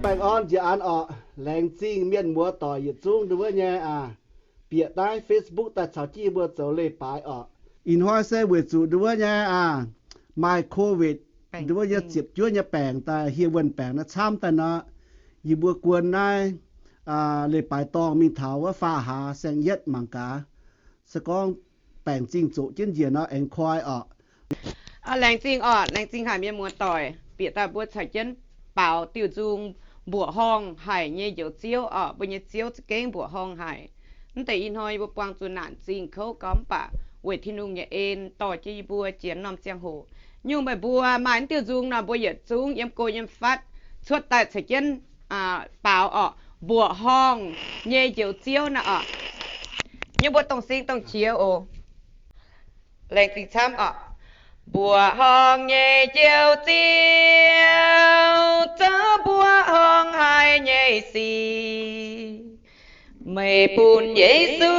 Baengh orn njiec an orqc. Laengz zingh mienh muoz doic yietc zungv nduov nyei aac, bieqc naaiv Facebook daaih caux jienv yie mbuo zoux leiz-baaix orqc. Ih hnoi se weic zuqc nduov nyei aac, maaih COVID nduov nyei ziepc juov nyei baengc daaih, hieh wuonh baengc naaiv camv daaih nor, yie mbuo guon naaiv leiz-baaix dorngh mingh taux wuov faah haaz saeng-yietv mangc gaax. Se gorngv baengc zingh zoqc jienv njiec nor aengx koi orqc. Laengz zingh orqc, laengz zingh haic mienh muoz doic bieqc daaih mbuo caux jienv baaux diuh nzung mbuoqc horngh haic nyei Njoux Ziouv orqc. Mbuo nyei Ziouv za'gengh mbuoqc horngh haic. Mv deix ih hnoi yie mbuo buangh zuqc naanc zingh kouv gormx, mv baac weic Tin-Hungh nyei en dorh jienv yie mbuo jiex norm ziangh hoc. Nyungc meih mbuo maaih naaiv diuh nzung nor, mbuo yietc zungv yiem go yiem fatv cuotv daaih caux jienv baaux orqc, mbuoqc horngh nyei Njoux Ziouv naaiv orqc. Nyungc mbuo dongh sing dongh qiex oc. Laengz zingh camv orqc. Mbuoqc horngh nyei Njoux Ziouv, zoux mbuoqc horngh haic nyei sic. Meih bun Yesu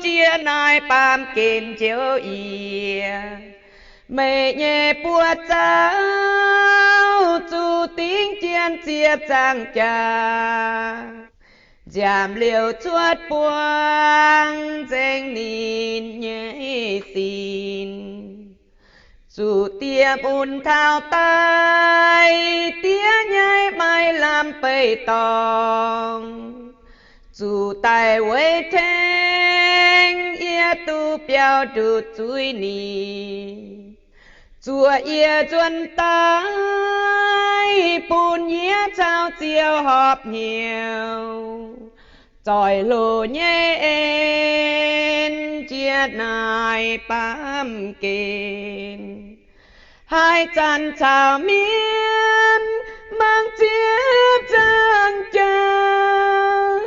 jiex naaiv baamh gen njoux yie. Meih nyei buoz-zaux zuqc dingv jien ziepc nzaangc jaax, nziaamc liouc cuotv buangh nzengc ninh nyei sin. Zuqc dieh mun taux daaih, diev nyei maiv lamh beiv dorngx, zuqc daaih weic tengx yie duqv biaux nduqc zuiz ni. Zuoqc yie nzuonx daaih, bun yie caux Ziouv horpc hnyouv, zoih hlo nyei en jiex naaiv baamh gen. Haaix zanc caux mienh mangc ziepc nzaangc jaax,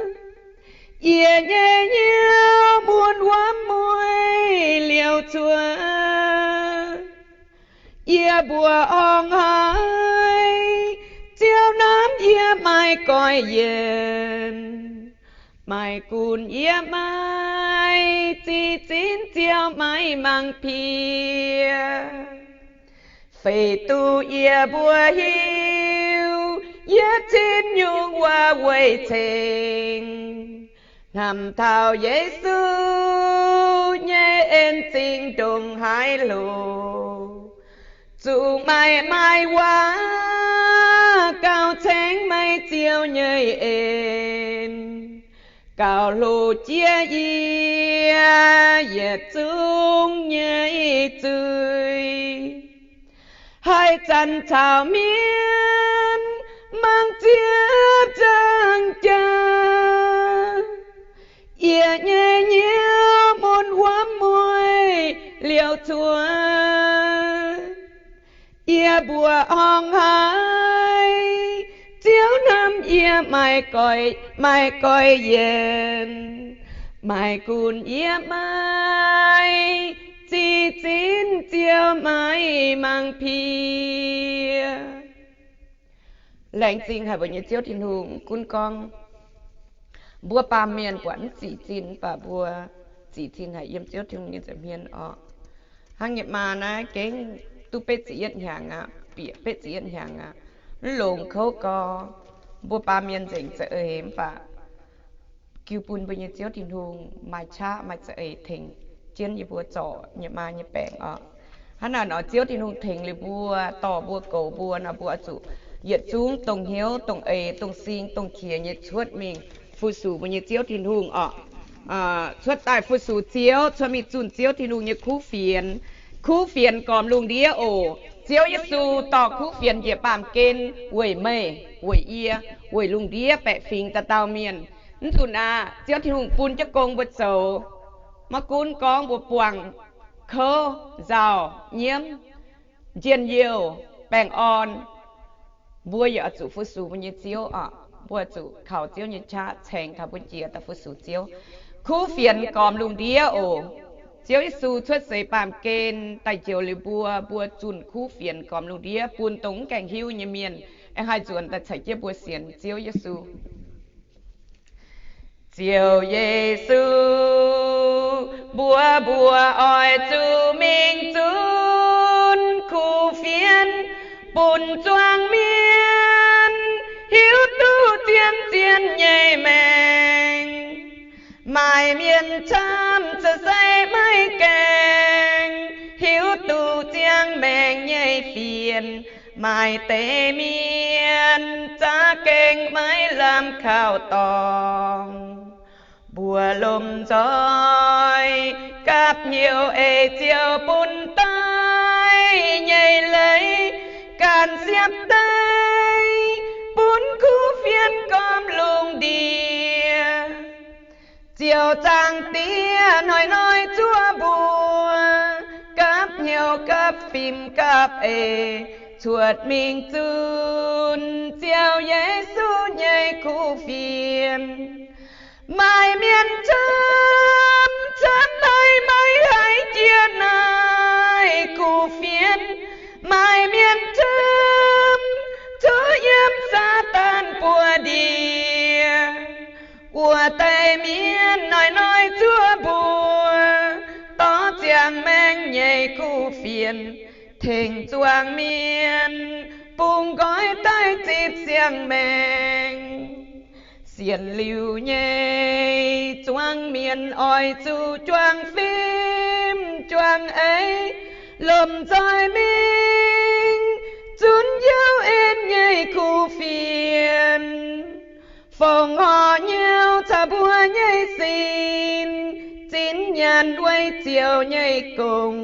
yie nyei hnyouv mun wuom mueiz liouc cuotv. Yie mbuoqc horngh haic, Ziouv hnamv yie maiv goiv yienc. Maaih gunv yie maiv zih zinv, Ziouv maiv mangc piex. Feix duqv yie mbuo hiuv, yie cin nyungc waac weic ceng hnamv taux Yesu nyei en zingh ndongc haaix hlo. Zuqc meih maaih waac gauh ceng meih Ziouv nyei en, gauh hlo jiex yie yietc zungv nyei zuiz. Haaix zanc caux mienh mangc ziepc nzaangc jaax, yie nyei hnyouv mun wuom mueiz liouc cuotv. Yie mbuoqc horngh haic, Ziouv hnamv yie maiv goiv, maiv goiv yienc. Maaih gunv yie maiv zih zinv, Ziouv maiv mangc piex. Laengz zingh haic mbuo nyei Ziouv Tin-Hungh. Gunv gorngv mbuo baamh mienh buatc mv zih zinh, mv baac mbuo zih zinh haic yiem Ziouv Tin-Hungh nyei nza'hmien orqc. Hnangv nyei maa naaiv gengh duqv betv ziepc yietv hnyangx aqv, bieqc betv ziepc yietv hnyangx aqv. Mv longx kouv gorx, mbuo baamh mienh nzengc za'eix, mv baac jiu bun mbuo nyei Ziouv Tin-Hungh maaih qaqv maaih za'eix tengx jienv yie mbuo zorc nyei maa nyei baengc orqc. Hnangv naaic nor, Ziouv Tin-Hungh tengx liuz mbuo, dorh mbuo, goux mbuo nor, mbuo oix zuqc yietc zungv dongh hnyouv, dongh eix, dongh sing, dongh qiex nyei cuotv mingh fu-sux mbuo nyei Ziouv Tin-Hungh orqc. Cuotv daaih fu-sux Ziouv, cuotv mingh zunh Ziouv Tin-Hungh nyei kuv fienx. Kuv fienx gormx lungh ndiev oc. Ziouv Yesu dorh kuv fienx njiec baamh gen weic meih, weic yie, weic lungh ndiev baeqc fingx dauh dauh mienh. Mv nzunc aqv, Ziouv Tin-Hungh bun jienv gong mbuo zoux. Maiv gunv gorngv mbuo buangh kouv, nzauh, nyiemv, njien-youh, baengh orn, mbuo yaac oix zuqc fu-sux mbuo nyei Ziouv oc. Mbuo zuqc kaux Ziouv nyei qaqv caengx taux mbuo jiex daaih fu-sux Ziouv. Kuv fienx gormx lungh ndiev oc. Ziouv Yesu cuotv seix baamh gen daaih njoux liuz mbuo, mbuo zunh kuv fienx gormx lungh ndiev bun dongh mv gaengh hiuv nyei mienh aengx haih nzuonx daaih caux jienv mbuo sienx Ziouv Yesu. Ziouv Yesu, mbuo, mbuo oix zuqc mingh zunv kuv fienx bun zuangx mienh yiem zien nyei maengc. Maaih mienh camv cuotv seix maiv gaengh hiuv duqv ziangh maengc nyei fienx. Maaih deix mienh za'gengh maiv lamh kaux dorngx. Mbuo lomh nzoih gapv hnyouv eix ziouc bun daiv nyei leiz ganh siepv daiv, bun kuv fienx gormx lungh ndiev. Ziouv Zaangc Diex hnoi-hnoi zuov mbuo gapv hnyouv gapv fim gapv eix cuotv mingh zunc Ziouv Yesu nyei kuv fienx. Maaih mienh camv camv haiz maiv haiz jiex naaiv kuv fienx. Maaih mienh camv cuotv yiem Saadaan buoz-ndiev. Wuov deix mienh hnoi-hnoi zuov mbuo dorh ziangh maengc nyei kuv fienx tengx zuangx mienh bungx nqoi daaih zipv ziangh maengc. Sienx liuz nyei zuangx mienh oix zuqc juangc fim juangc eix, lomh nzoih mingh zunc Ziouv en nyei kuv fienx. Fongc horc hnyouv caux mbuo nyei sin, zinv nyaanh weic Ziouv nyei gong,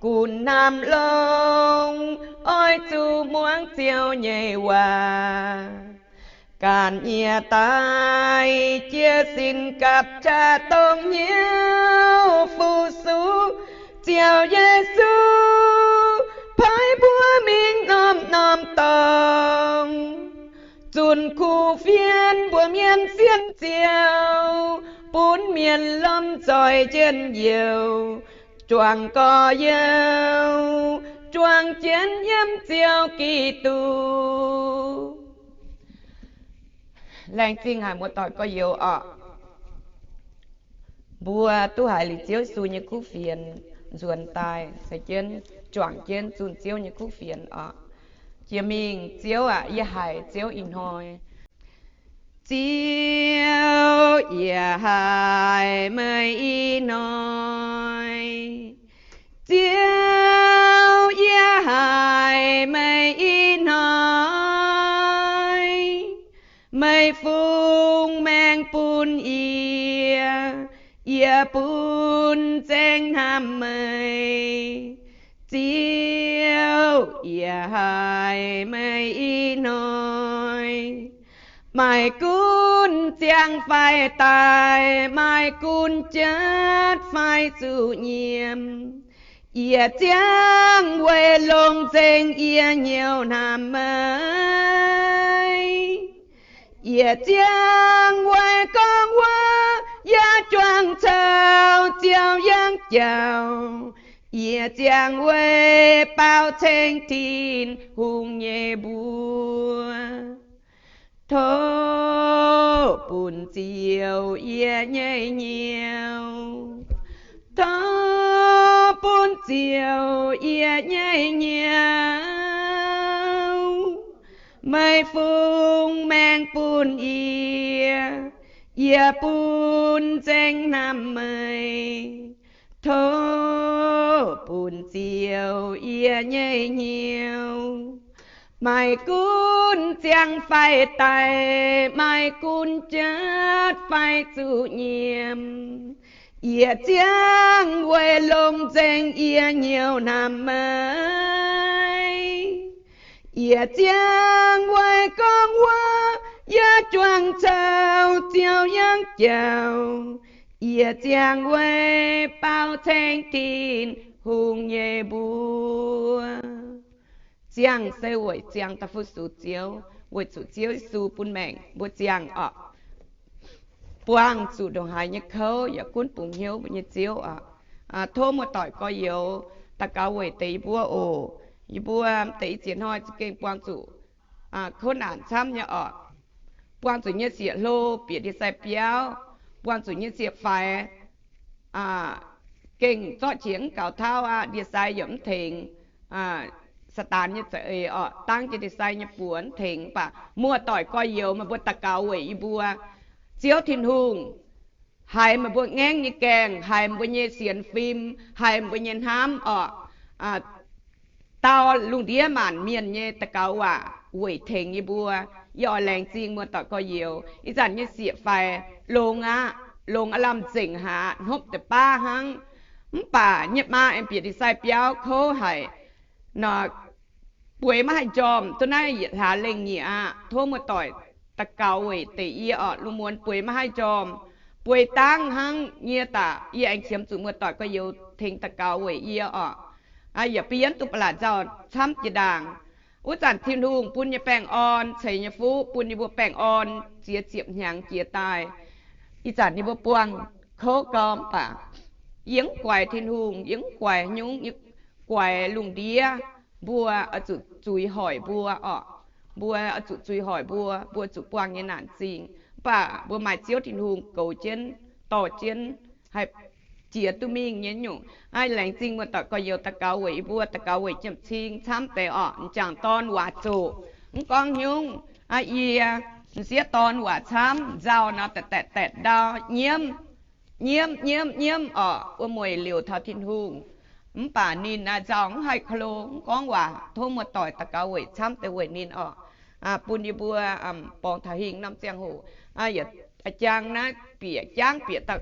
gunv hnamv longx oix zuqc muangx Ziouv nyei waac. Ganh nyiex daaih jiex sin gapv qaqv dongh hnyouv fu-sux Ziouv Yesu paaiv mbuo mingh norm-norm dorngx. Zunc kuv fienx mbuox mienh sienx Ziouv, bun mienh lomh nzoih njien-youh, juangc gorx-youz, juangc jienv yiem Ziouv Giduc. Laengz zingh haic muoz-doic gorx-youz orqc. Mbuo duqv haiz liuz Ziouv Yesu nyei kuv fienx nzuonx daaih, caux jienv juangc jienv zunh Ziouv nyei kuv fienx orqc. Jiex mingh, Ziouv aac, yie haiz Ziouv ih hnoi. Ziouv, yie haiz meih ih hnoi. Ziouv, yie haiz meih ih hnoi. Meih fungx maengc bun yie, yie bun nzengc hnamv meih. Ziouv, yie haiz meih ih hnoi. Maaih gunv ziangh fai daic, maaih gunv jatv fai zuqc nyiemc, yie ziangh weic longx nzengc yie hnyouv hnamv meih. Yie ziangh weic gorngv wuov yaac juangc caux Ziouv yangh jauv. Yie ziangh weic baaux ceng Tin-Hungh nyei mbuox. Tov bun Ziouv yie nyei hnyouv. Tov bun Ziouv yie nyei hnyouv. Meih fungx maengc bun yie, yie bun nzengc hnamv meih. Tov bun Ziouv yie nyei hnyouv. Maaih gunv ziangh fai daic, maaih gunv jatv fai zuqc nyiemc, yie ziangh weic longx nzengc yie hnyouv hnamv meih. Yie ziangh weic gorngv wuov yaac juangc caux Ziouv yangh jauv. Yie ziangh weic baaux ceng Tin-Hungh nyei mbuox. Ziangh se weic ziangh daaih fu-sux Ziouv, weic zuqc Ziouv Yesu bun maengc mbuo ziangh orqc. Buangh zuqc ndongc haaix nyei kouv yaac gunv bungx hnyouv mbuo nyei Ziouv orqc. Tov muoz-doic gorx-youz daux gaux weic deix yie mbuo oc. Yie mbuo deix i ziex hnoi za'gengh buangh zuqc kouv naanc camv nyei orqc. Buangh zuqc nyei sieqv hlo bieqc ndie-sai biauv, buangh zuqc nyei sieqv faix gengh zorqv qiex mv gaux tauv aqv, ndie-sai yaac mv tengx aqv. Saadaan nyei za'eix orqc, dangv jienv ndie-sai nyei buonc tengx. Mv baac muoz-doic gorx-youz, meih mbuo daux gaux weic yie mbuo. Ziouv Tin-Hungh haiz meih mbuo ngaengv nyei gaengh, haiz meih mbuo nyei sienx fim, haiz meih mbuo nyei hnamv orqc. Dau lungh ndiev maanc mienh nyei daux gaux waac weic tengx yie mbuo. Yie oix laengz zingh muoz-doic gorx-youz. Ih zanc nyei sieqv-faix longx aqv, longx aav lamh nzengc haic, hnopv deix baav hnangv. Mv baac nyei maa aengx bieqc ndie-sai biauv kouv haic nor, bueix maiv haih njormh. Duqv naaiv yietc hlaax lengh nyieqc aqv. Tov muoz-doic daux gaux weic deix yie orqc. Lungh muonz bueix maiv haih njormh, bueix dangv hnangv nyei daaih. Yie aengx qiemx zuqc muoz-doic gorx-youz tengx daux gaux weic yie orqc. Yaac bienv duqv ba'laqc nzauh camv jiex ndaangc. Wuov zanc Tin-Hungh bun nyei baengh orn ceix nyei fuqv, bun yie mbuo baengh orn ziex ziepc hnyangx jiex daaih. Ih zanc yie mbuo buangh kouv gau, mv baac yie mv guaix Tin-Hungh, yie mv guaix nyungc, yie guaix lungh ndiev. Mbuo oix zuqc zuiz hoic mbuo orqc. Mbuo oix zuqc zuiz hoic mbuo, mbuo zuqc buangh nyei naanc zingh. Mv baac mbuo maaih Ziouv Tin-Hungh goux jienv, dorh jienv, haih jiex duqv mingh nyei nyungc. Laengz zingh muoz-doic gorx-youz daux gaux weic yie mbuo, daux gaux weic Jiem Cing camv deix orqc. M'jangc dorn waac zoqc, mv gorngv nyungc, yie m'sieqv dorn waac camv, nzauh nor daetv daetv daetv ndau, nyiemv, nyiemv nyiemv nyiemv orqc, wuov mueic liouc taux Tin-Hungh. Mv baac ninh naaiv nzauh mv haih klo, mv gorngv waac. Tov muoz-doic daux gaux weic camv deix weic ninh orqc. Bun yie mbuo borngz taux hingh norm ziangh hoc, yaac jangx naaiv bieqc, jangx bieqc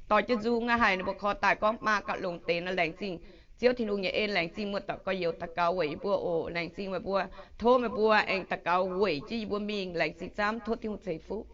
dorh jienv nzung aqv. Haiz ninh mbuo korv daaih gorngv maa gauh longx deix nor, laengz zingh Ziouv Tin-Hungh nyei en. Laengz zingh muoz-doic gorx-youz daux gaux weic yie mbuo oc. Laengz zingh meih mbuo. Tov meih mbuo aengx daux gaux weic jienv yie mbuo mingh. Laengz zingh camv. Tov Tin-Hungh ceix fuqv.